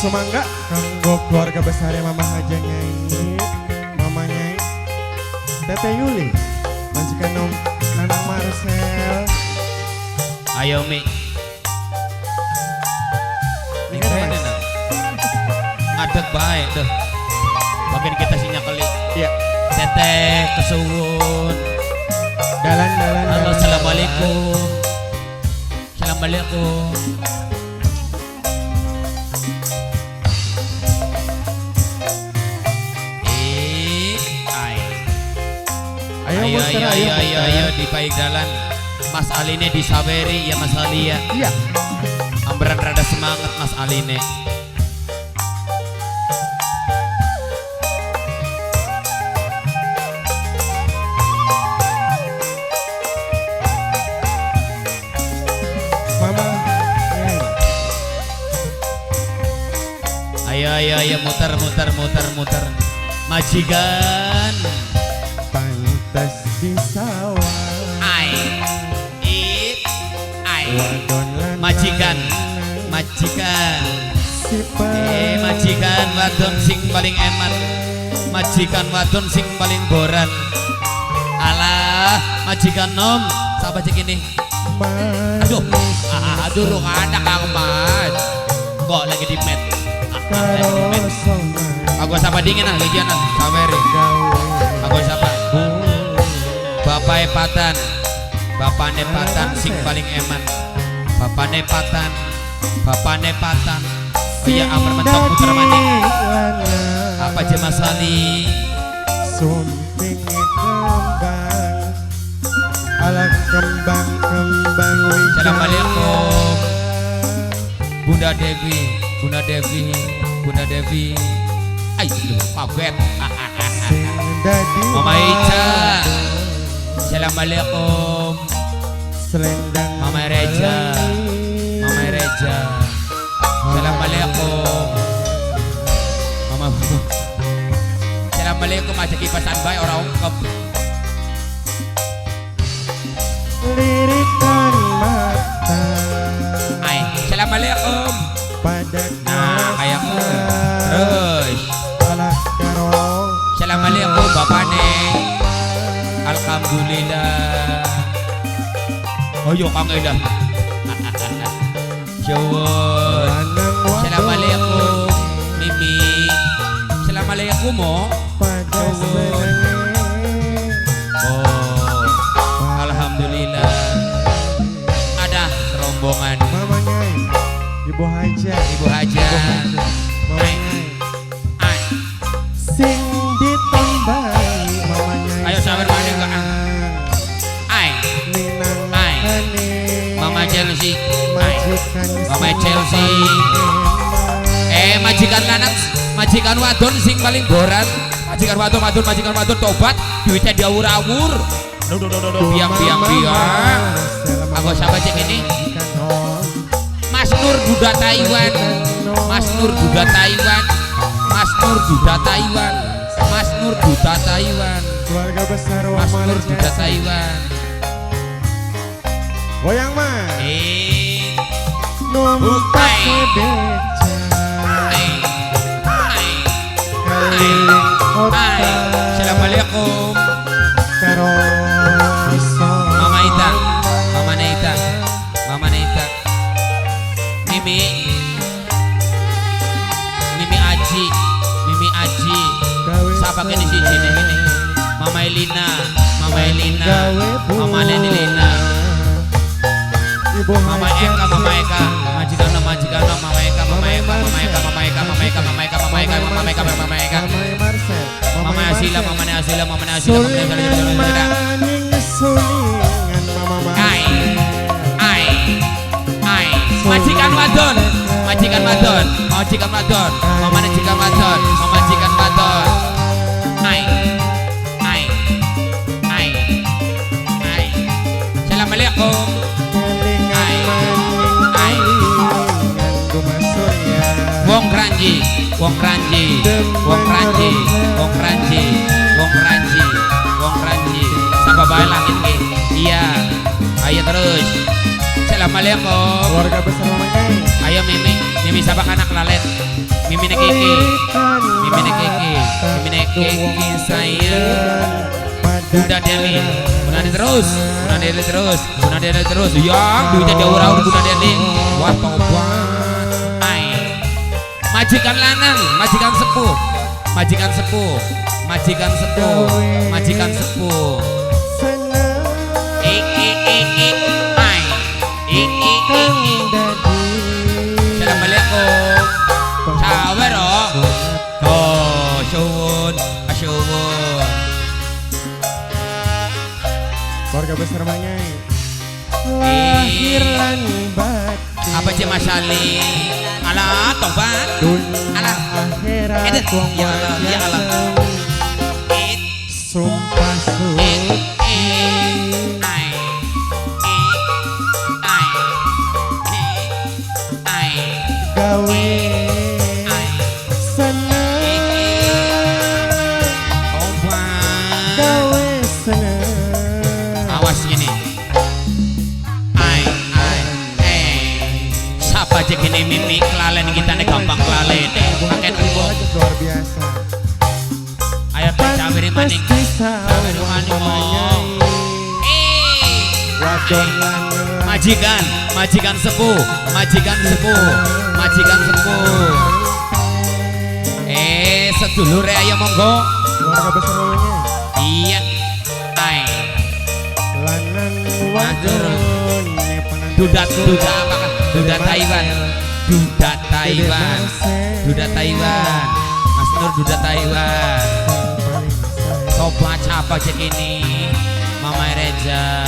Sumangga kanggo keluarga besar Mama Haja Nyai, Mama Nyai, Tete Yuli, majikan Om Nanang Marcel. Ayo Mi. Ini kan Mas. Ngadeg baik deh. Bagian kita sih nyakeli. Iya. Teteh kesuwun. Dalan dalan. Halo, dalan, assalamualaikum. Assalamualaikum. Eh, ay. Ayo, Ayo, muter, ayo, ayo, ayo, muter. Ayo, di baik jalan. Mas Aline disaweri ya Mas Ali ya. Iya. Amberan rada semangat Mas Aline. Mama Nyai. Ayo, ayo, ayo, muter, muter, muter, muter. Majikan. Pantes di sawah. Ai. It. Ai. Wadon lan Majikan. lanang. Majikan. Si Eh, majikan wadon sing paling eman. Majikan wadon sing paling boran. Alah, majikan nom. Siapa cek ini? Aduh, ah, aduh, rung ada Kang Mas. Kok lagi di med. Ah, lagi di med. Aku sapa dingin ah, gajian ah, saweri. Aku sapa. Bapak Patan. Bapane Patan sing paling eman. Bapane Patan. Bapane Patan. Oh iya, amar mentok puter maning. Apa aja Mas Ali? Sumping kembang ala kembang kembang wijaya. Assalamualaikum. Bunda Dewi, Bunda Dewi, Bunda Dewi. Ay, kaget. Sing dadi Mama Ica. Assalamualaikum. Selendang Mama Reja. Mama Reja. Assalamualaikum. Mama. Assalamualaikum aja kipasan bae ora ungkep. Lirikan mata Ay, assalamualaikum. Pada Nah, kayak terus. Ala karo Assalamualaikum bapane. Alhamdulillah. Oh yo Kang Edah. Syukur. Lanang wadon Assalamualaikum Mimi. Assalamualaikum mo. pada Syukur. senenge. Oh, alhamdulillah. Ada rombongan Mama Nyai, Ibu Haja, Ibu Haja. Mama Nyai, Ay, sing ditambahi Mama Nyai. Ayo, sabar mana enggak, ah? Ay, Minang Ay. ane. Mama Chelsea. Ay. Majikan Mama sing Chelsea. paling eman. Eh, majikan lanang, majikan wadon sing paling boran. Majikan wadon, wadon, majikan wadon tobat, duitnya diawur-awur. Duh, duh, duh, duh, duh, biang, biang, biang. Aku siapa cek ini? Mas Nur Duda Taiwan. Mas Nur Duda Taiwan. Mas Nur Duda Taiwan. Mas Nur Duda Taiwan. Keluarga besar Mas Wamala Nur Duda Jasa. Taiwan. Goyang Mas. Eh, Numpak Ai. beca ai, ai, keliling kota. ai. Assalamualaikum. Karo iso. Mama Ita, Mama Neita, Mama Neita, Mimi, Mimi Aji, Mimi Aji, Gawe siapa kini si sini ini? Mama Elina, Mama Elina, Gawe Mama Leni Lina, Ibu Mama Haja Eka, Mama Eka, Majikan, Majikan, Mama Eka, Mama Eka, Mama Eka, Mama Eka, Mama Eka, Mama Eka, Mama Eka, Mama Eka, Mama Eka, Mama Marcel, Mama Asila, Mama Asila, Mama Asila, Mama Sulingan Asila, maning sulingan Mama Marcel. Ai. Ai. Ai. Majikan wadon, majikan wadon, majikan wadon, mama majikan wadon, mama majikan wadon. Ai. Ai. Ai. Ai. Assalamualaikum. Kelingan Ai. maning Ai. kelingan Guma Surya. Wong Kranji, Wong Kranji, Wong Kranji, Wong Kranji, Wong Kranji, Wong Kranji. Sapa bae langit ki. Iya. Ayo terus. Assalamualaikum. Keluarga besar Mama Nyai. Ayo Mimi, Mimi Mimi siapa anak lalen. Mimi nek Kiki. Mimi nek Kiki. Mimi nek Kiki sayang. Bunda Deli. Bunda Deli terus. Bunda Deli terus. Bunda Deli terus. Ya, duitnya diaur-aur Bunda Deli. Wah, tobat. Ai. Majikan lanang, majikan sepuh. Majikan sepuh. Majikan sepuh. Majikan sepuh. Seneng I i i i ai. I i i i. dadi Assalamualaikum. Sawer oh. Oh, suwun, suwun. Keluarga besar Manyai lahir lan batin. Apa sih Mas Ali? Alah, tobat. Dunia Alah. akhirat Edet. wong Ya Allah, ya Allah. wajah It, sumpah it, suci it, ai. It, ai. It, ai. Gawe Ai. Seneng Tobat. gawe seneng. Awas ini. Ai, ai, eh. Siapa aja gini Mimi kelalen kita nih gampang kelalen. Pakai tembok. Luar biasa. Ayo cawiri maning. Cawiri maning, oh. Eh. Wadon lanang. Majikan, majikan sepuh, majikan sepuh, majikan sepuh. Eh, sedulure ayo monggo. Keluarga besar mamanya. Iya. Ai. Lanang wadon pengantin Duda sunat. Duda apa? Duda Taiwan. Duda Taiwan. Duda Taiwan. Mas Nur Duda Taiwan. Tobat apa cek ini? Mama Reja.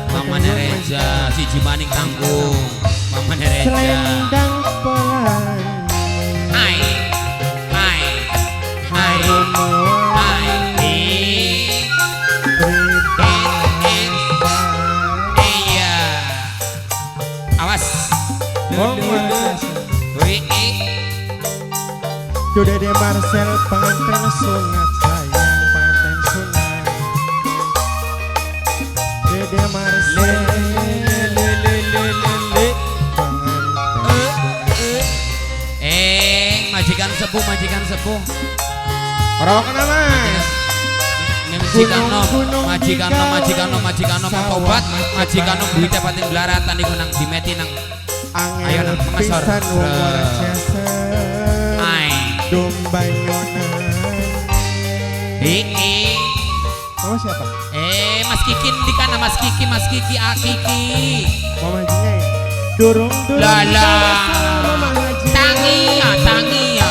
Mama Reja, siji maning tanggung. Mama Reja. Selendang pelangi. Ai. Ai. Ai. Harum Ai. I. pribadi. Iya. Awas. Wong waras. Wih, i. Duda de Marcel pengantin sunat sayang pengantin sunat. Dede Marcel Le le le le le. Pengantin sunat. Eh, majikan sepuh, majikan sepuh. Orang kenal mas. Majikan nom, Gunung-gunung majikan nom, majikan nom, majikan nom, sawah tobat, macet majikan nom duitnya pating belaratan iku nang dimeti nang Ayo, Angel nang pengesor. pisan wong waras jasa. Ai. Domba nyonan. I i. Mama siapa? Eh, Mas Kiki di kana Mas Kiki, Mas Kiki, A Kiki. Mama Haji. Durung durung. Lala. Mama Haji. Tangi ya, tangi ya.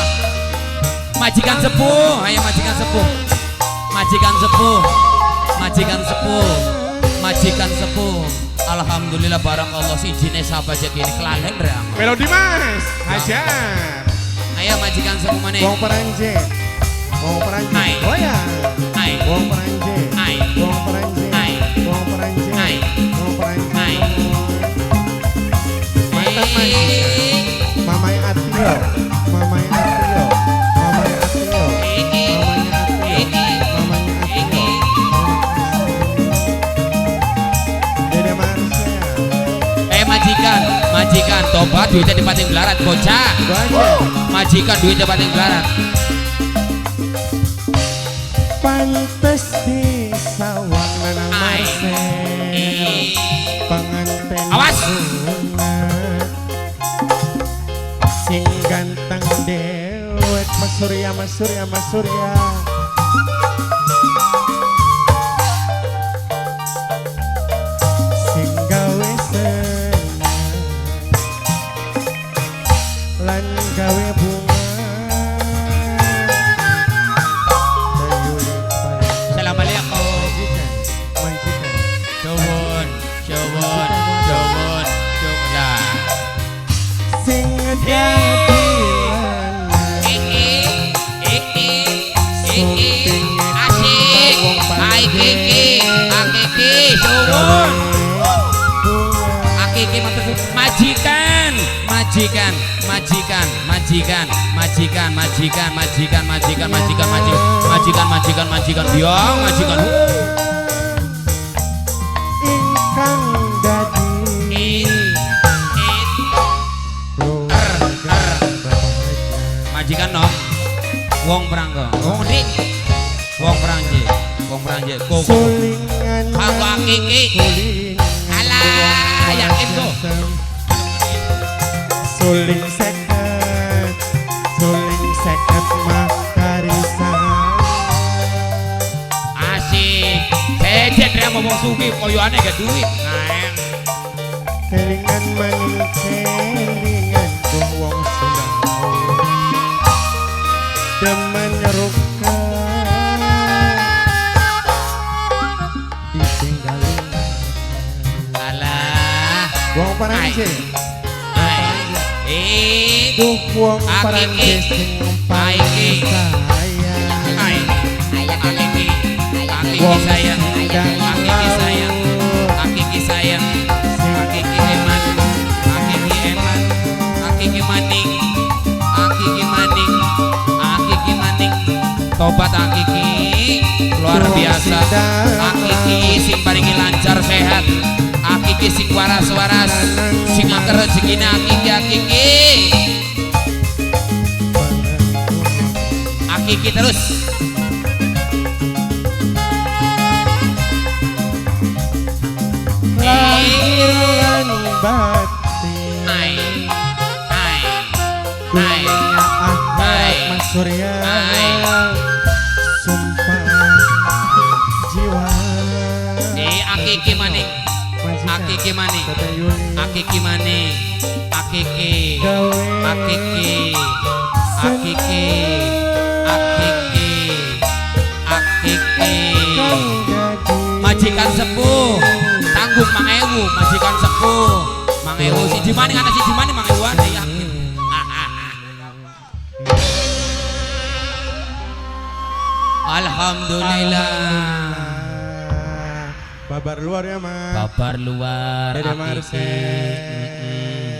Majikan sepuh, ayo majikan sepuh. Majikan sepuh. Majikan sepuh. Majikan sepuh. Alhamdulillah barakallah sijine sapa aja gini kelalen re. Melodi Mas. Hajar. Ayo majikan sepuh mana? Wong Peranje. Wong Peranje. Ai. Oh ya. Ai. Wong Peranje. Ai. Wong Peranje. Ai. Wong Peranje. Ai. Wong Peranje. Ai. Mantan majikan. Mamai Atio. Mamai Atio. Mamai Atio. Mamanya Atio. Mamanya Atio. Dede Marcel. Eh majikan, majikan tobat duitnya di pating belarat bocah. Gua aja. Majikan duitnya pating belarat. Pantes di sawang Nanang Ai. Marcel. Eh. Pengantin Awas. sunat. Sing ganteng dewek Mas Surya, Mas Surya, Mas Surya. Sing gawe seneng lan gawe bunga. Dayuli Assalamualaikum. Majikan, majikan. Suwun, suwun, suwun, suwun. Lah. Sing dadi lanang. Eh eh eh eh eh eh. Asik. Hai Kiki, ah Kiki, suwun. Akiki matur suwun. Majikan, majikan, majikan, majikan, majikan, majikan, majikan, majikan, majikan, majikan, majikan, majikan, majikan, biang, majikan. Ingkang dadi It, it, keluarga. Majikan nom. Wong Prangko. Wong ndi? Wong Pranje. Wong Pranje. Go. Sulingan Aku akiki. Alah, yakin go. Suling seket, suling seket mah karisan. Asik. Sejen dia ngomong sugih koyoane gak duit. Ngaeng. Kelingan maning kelingan tuh wong Sunda demen nyerukan ditinggalin. Alah. Wong Paranje. Ai. Eh. Duh wong Akiki. Paranje sing paling Akiki. sayang. Ai. Akiki. Akiki Wong sayang. sindang Akiki sayang. Akiki sayang. Akiki eman. Akiki eman. Akiki maning. Akiki maning. Akiki maning. Tobat Akiki. Luar biasa. Akiki sing paringi lancar sehat. Akiki sing waras-waras. Sing akeh rezekine Akiki Akiki. Akiki terus. Lahir lan batin. Ai. Ai. Ai. Dunia akhirat Mas Surya. Ai. Sumpah jiwa. Eh, Akiki maning. Majikan. Akiki maning. Teteh Yuli. Akiki maning. Akiki. Gawe. Akiki. Akiki. Akiki. Akiki. Kang dadi. Majikan sepuh. Tanggung 1000, majikan sepuh. 1000 siji maning ana siji maning 1000-an yakin. Alhamdulillah. Babar luar ya, Mas. Babar luar. Dede Akiki. Marcel. Mm-mm.